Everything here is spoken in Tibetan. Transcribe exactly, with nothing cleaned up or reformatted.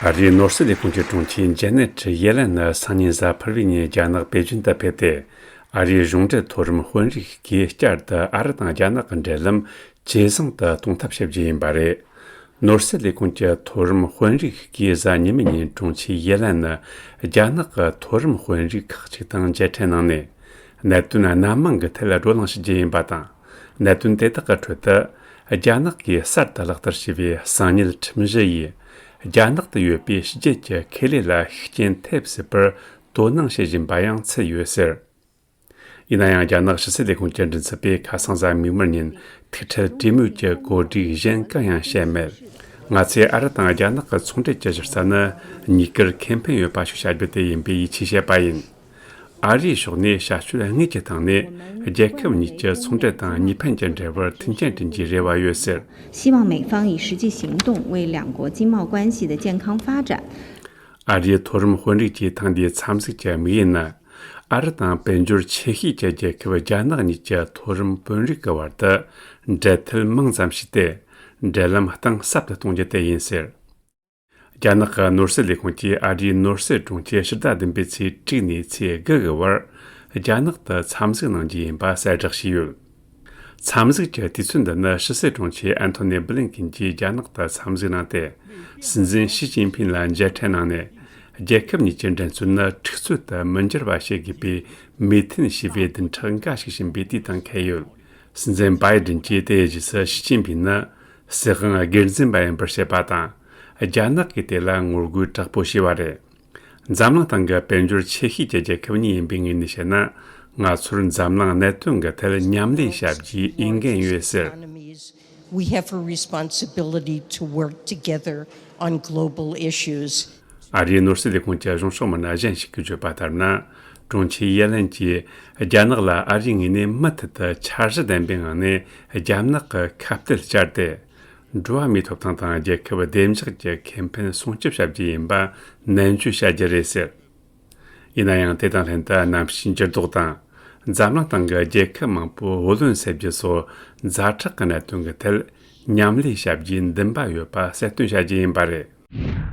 ཨ་རིའི་ནོར་སྲིད་ལས་ཁུངས་ཀྱི་དྲུང་ཆེ་ཇེ་ནེ་ཊི་ཡེ་ལན་ནི་སང་ཉིན་གཟའ་ཕུར་བུའི་ཉིན་རྒྱ་ནག་པེ་ཅིན་དུ་ཕེབས་ཏེ། ཨ་རིའི་གཞུང་འབྲེལ་མཐོ་རིམ་དཔོན་རིགས་ཀྱིས་བསྐྱར་དུ་ཨ་རི་དང་རྒྱ་ནག་གི་འབྲེལ་ལམ་ཇེ་བཟང་དུ་གཏོང་ཐབས་བྱེད་རྒྱུ་ཡིན་པ་རེད། ནོར་སྲིད་ལས་ཁུངས་ཀྱི་མཐོ་རིམ་དཔོན་རིགས་ཀྱིས་གཟའ་ཉི་མའི་ཉིན་དྲུང་ཆེ་ཡེ་ལན་ནི་རྒྱ་ནག་གི་མཐོ་རིམ་དཔོན་རིགས་ཁག་ཅིག་དང་མཇལ་འཕྲད་གནང་ནས། གནད་དོན་སྣ་མང་གི་ཐད་བགྲོ་གླེང་ཞུ་རྒྱུ་ཡིན་པ་དང་། གནད་དོན་དེ་དག་གི་ཁྲོད་དུ། རྒྱ་ནག་གིས་གསར་དུ་ལག་བསྟར་བྱས་པའི་གསང་ཉུལ་ཁྲིམས་གཞི་ཡིས། རྒྱ་ནག་ཏུ་ཡོད་པའི་ཕྱི་རྒྱལ་གྱི་ཁེ་ལས་ལ་ཤུགས་རྐྱེན་ཐེབས་སྲིད་པར་དོ་སྣང་བྱེད་བཞིན་པ་ཡང་ཚུད་ཡོད་ཟེར། ཡིན་ན་ཡང་། རྒྱ་ནག་ཕྱི་སྲིད་ལས་ཁུངས་ཀྱི་མགྲིན་ཚབ་པས་ཁ་སང་གཟའ་མིག་དམར་ཉིན་ཐུགས་ཁྲལ་གྲོས་མོལ་གྱི་གོ་སྒྲིག་གཞན་གང་ཡང་བྱས་མེད། ང་ཚོས་ཨ་རི་དང་རྒྱ་ནག་གི་ཚོང་འབྲེལ་གྱི་གཞི་རྩ་ནི་གཉིས་ཀར་ཁེ་ཕན་ཡོད་པ་ཞིག་བྱ་རྒྱུ་དེ་ཡིན་པའི་ཡིད་ཆེས་བྱས་པ་ཡིན། ཨ་རིའི་ཕྱོགས་ནས་བྱ་སྤྱོད་དངོས་ཀྱི་སྟེང་ནས་རྒྱལ་ཁབ་གཉིས་ཀྱི་ཚོང་འབྲེལ་དང་གཉིས་ཕན་གྱི་འབྲེལ་བར་མཐུན་རྐྱེན་བསྐྲུན་རྒྱུའི་རེ་བ་ཡོད་ཟེར། 希望美方以实际行动为两国经贸关系的健康发展。 ཨ་རིའི་མཐོ་རིམ་དཔོན་རིགས་ཀྱི་ཐེངས་འདིའི་འཚམས་གཟིགས་ཀྱི་དམིགས་ཡུལ་ནི། ཨ་རི་དང་དཔལ་འབྱོར་ཆེ་ཤོས་ཀྱི་རྒྱལ་ཁབ་རྒྱ་ནག་གཉིས་ཀྱི་མཐོ་རིམ་དཔོན་རིགས་ཀྱི་བར་དུ་འབྲེལ་མཐུད་མང་ཙམ་བྱས་ཏེ། འབྲེལ་ལམ་གཏིང་ཟབ་ཏུ་གཏོང་རྒྱུ་དེ་ཡིན་ཟེར། རྒྱ་ནག་གི་ནོར་སྲིད་ལས་ཁུངས་ཀྱིས་ཨ་རིའི་ནོར་སྲིད་དྲུང་ཆེ་ཕྱི་ཟླ་བདུན་པའི་ཚེས་དྲུག་ནས་ཚེས་དགུ་གི་བར་རྒྱ་ནག་ཏུ་འཚམས་གཟིགས་གནང་རྒྱུ་ཡིན་པ་གསལ་བསྒྲགས་བྱས་ཡོད། འཚམས་གཟིགས་ཀྱི་དུས་ཚོད་འདི་ནི་ཕྱི་སྲིད་དྲུང་ཆེ་ཨན་ཐོ་ནི་བྷི་ལིན་ཀིན་གྱིས་རྒྱ་ནག་ཏུ་འཚམས་གཟིགས་གནང་སྟེ། སྲིད་འཛིན་ཞི་ཅིན་ཕིན་ལ་མཇལ་འཕྲད་གནང་ནས། རྒྱལ་ཁབ་གཉིས་ཀྱི་འགྲན་རྩོད་ནི་འཁྲུག་རྩོད་དུ་མི་འགྱུར་བ་བྱེད་དགོས་པའི་མོས་མཐུན་བྱས་པའི་བདུན་ཕྲག་འགའ་ཞིག་ཕྱིན་པའི་དུས་དང་འཁེལ་ཡོད། སྲིད་འཛིན་བྷའི་ཌེན་གྱིས་དེའི་རྗེས་སུ་ཞི་ཅིན་ཕིན་ནི་སྲིད་དབང་སྒེར་འཛིན་པ་ཡིན་པར་བཤད་པ་དང་། རྒྱ་ནག་གིས་དེ་ལ་ངོ་རྒོལ་དྲག་པོ་བྱས་པ་རེད། འཛམ་གླིང་སྟེང་གི་དཔལ་འབྱོར་ཆེ་ཤོས་ཀྱི་རྒྱལ་ཁབ་གཉིས་ཡིན་པའི་ངོས་ནས་བཤད་ན། ང་ཚོར་འཛམ་གླིང་གནད་དོན་གྱི་ཐད་མཉམ་ལས་བྱ་རྒྱུའི་འོས་འགན་ཡོད་ཟེར། We have a responsibility to work together on global issues. ཨ་རིའི་ནོར་སྲིད་ལས་ཁུངས་ཀྱི་གཞུང་ཕྱོགས་མི་སྣ་གཞན་ཞིག་གིས་བརྗོད་པ་ལྟར་ན། དྲུང་ཆེ་ཡེ་ལན་གྱིས་རྒྱ་ནག་ལ་ཨ་རིའི་ངོས་ནས་མུ་མཐུད་དུ་འཆར་གཞི་ལྡན་པའི་ངང་ནས་རྒྱ་ནག་གི་ཁ་གཏད་བཅར་ཏེ། འགྲོ་བ་མིའི་ཐོབ་ཐང་དང་རྒྱལ་ཁབ་བདེ་འཇགས་ཀྱི་ཁེ་ཕན་སྲུང་སྐྱོབ་བྱ་རྒྱུ་ཡིན་པ་ནན་བརྗོད་བྱ་རྒྱུ་རེད་ཟེར། ཡིན་ན་ཡང་། དེ་དང་ལྷན་དུ་གནམ་གཤིས་འགྱུར་ལྡོག་དང་། འཛམ་གླིང་སྟེང་གི་རྒྱལ་ཁབ་མང་པོའི་བུ་ལོན་སེལ་རྒྱུ་སོགས་ཛ་དྲག་གི་གནད་དོན་གྱི་ཐད་མཉམ་ལས་བྱ་རྒྱུའི་འདུན་པ་ཡོད་པ་གསལ་སྟོན་བྱ་རྒྱུ་ཡིན་པ་རེད།